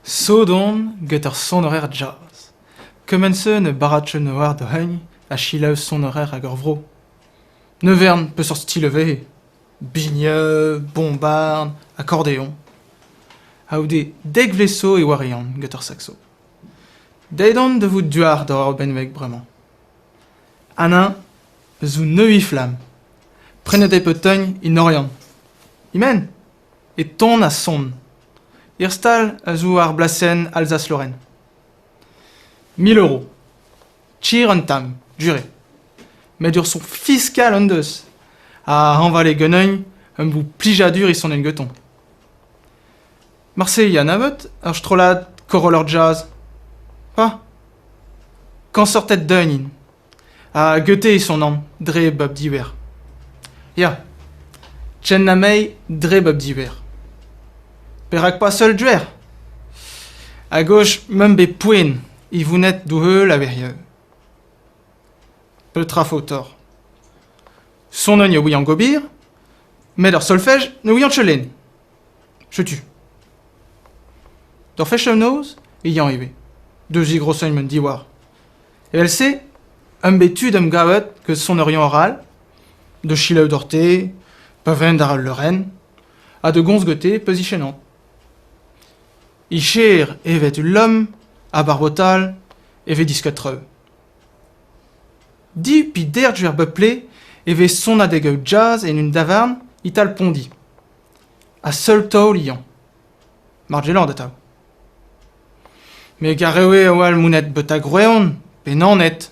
Sot on get ur sonerezh jazz. Kement-se ne baratfe war da heuilh ha selaou sonerezh ag ur vro. Ne vern peseurt stil e vehe, biniou, bombard, akordeoñ. A-c'houde dek vloaz zo e oarian get ur sakso. Deuet on da vout douar d'ober benveg bremañ. An eñ zo neuiñ-flamm. Prenet eo peotagn en Oriant. E-men ? E ton ha son. Er stal a zo ar blasenn Alsace-Lorraine. 1000 euros. Tir un tamm, jure. Met ur son fiskal en deus. Ha hañval eo ganin em bo plijadur e sonin gantañ. Marse ya nebeut ur strollad koroller jazz. Pa ? Kañsorted deun int. Ha gete e sonan dre bep diver. Ya, chen anezhi dre bep diver. Perak pas seul duer ? A-gauche meump bet poent e vonet d'o heul a-wezhioù. Petra faotoc'h ? Sonañ e ouian gobir, met ar solfej ne ouian ket lenn. Setu. D'ur fest-noz e yañ ivez. Deus grosañ man diwar. Evel-se am bet tu da'm gavet gant sonerion arall, da selaou doc'hte, pa vent àr al leurenn, ha da gomz gante peuzichennañ. E-cher evet ul lamm ha barbotal e vez disket traoù. Di pe derj er bep-ple e vez sonadegoù jazz en un davarn e-tal Pondi. Ha seul taol yañ. Margeland atav. Me 'garewe a-walc'h monet betek Roeon pe Naoned.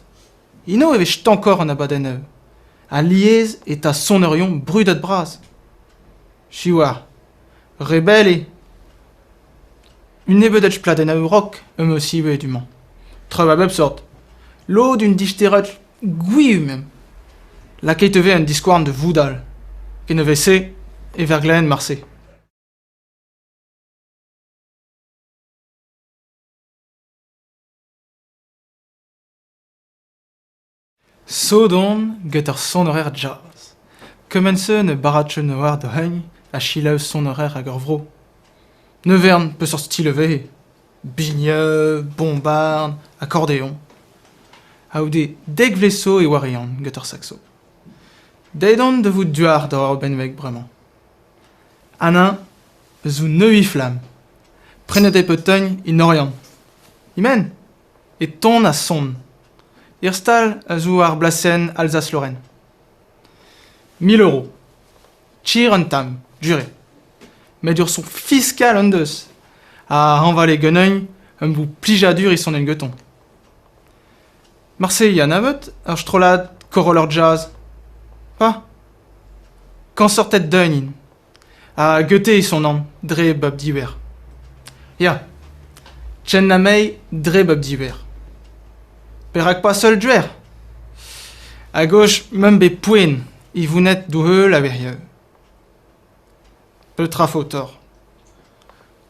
Eno e vez stankoc'h an abadennoù. Alies e ta sonerion brudet-bras. Siwazh, re bell eo. Un nebeud pladennoù rock am eus ivez du-mañ. Traoù a bep sort. Lod un disterad gwir mem. Lakaet e vez an diskouarn da voudal. Ken e vez-se e verglaenn marse. Sot on get ur sonerezh jazz. Kement-se ne baratfe war da heuilh ha selaou sonerezh ag ur vro. Ne vern peseurt stil e vehe, biniou, bombard, akordeoñ. A-c'houde dek vloaz zo e oarian get ur sakso. Deuet on da vout douar d'ober benveg bremañ. An eñ zo neuiñ-flamm. Prenet eo peotagn en Oriant. E-men ? E ton ha son. Er stal a zo ar blasenn Alsace-Lorraine. 1000 euros. Tir un tamm, jure. Met ur son fiskal en deus. Ha hañval eo ganin em bo plijadur e sonin gantañ. Marse ya nebeut ur strollad koroller jazz. Pa ? Kañsorted deun int. Ha gete e sonan dre bep diver. Ya, chen anezhi dre bep diver. Perak pas seul duer ? A-gauche meump bet poent e vonet d'o heul a-wezhioù. Petra faotoc'h ?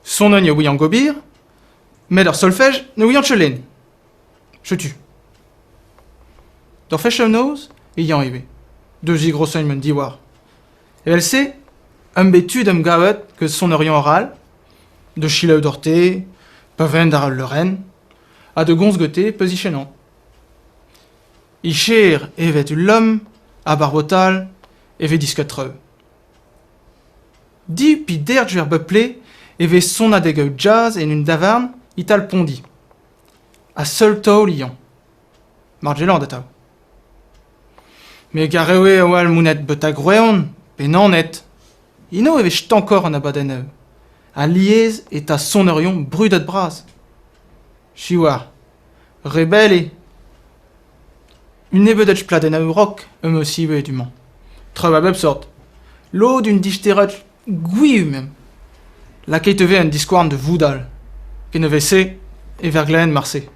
Sonañ e ouian gobir, met ar solfej ne ouian ket lenn. Setu. D'ur fest-noz e yañ ivez. Deus grosañ man diwar. Evel-se am bet tu da'm gavet gant sonerion arall, da selaou doc'hte, pa vent àr al leurenn, ha da gomz gante peuzichennañ. E-cher evet ul lamm ha barbotal e vez disket traoù. Di pe derj er bep-ple e vez sonadegoù jazz en un davarn e-tal Pondi. Ha seul taol yañ. Margeland atav. Me 'garewe a-walc'h monet betek Roeon pe Naoned. Eno e vez stankoc'h an abadennoù. Alies e ta sonerion brudet-bras. Siwazh, re bell eo. Un nebeud pladennoù rock am eus ivez du-mañ. Traoù a bep sort. Lod un disterad gwir mem. Lakaet e vez an diskouarn da voudal. Ken e vez-se e verglaenn marse.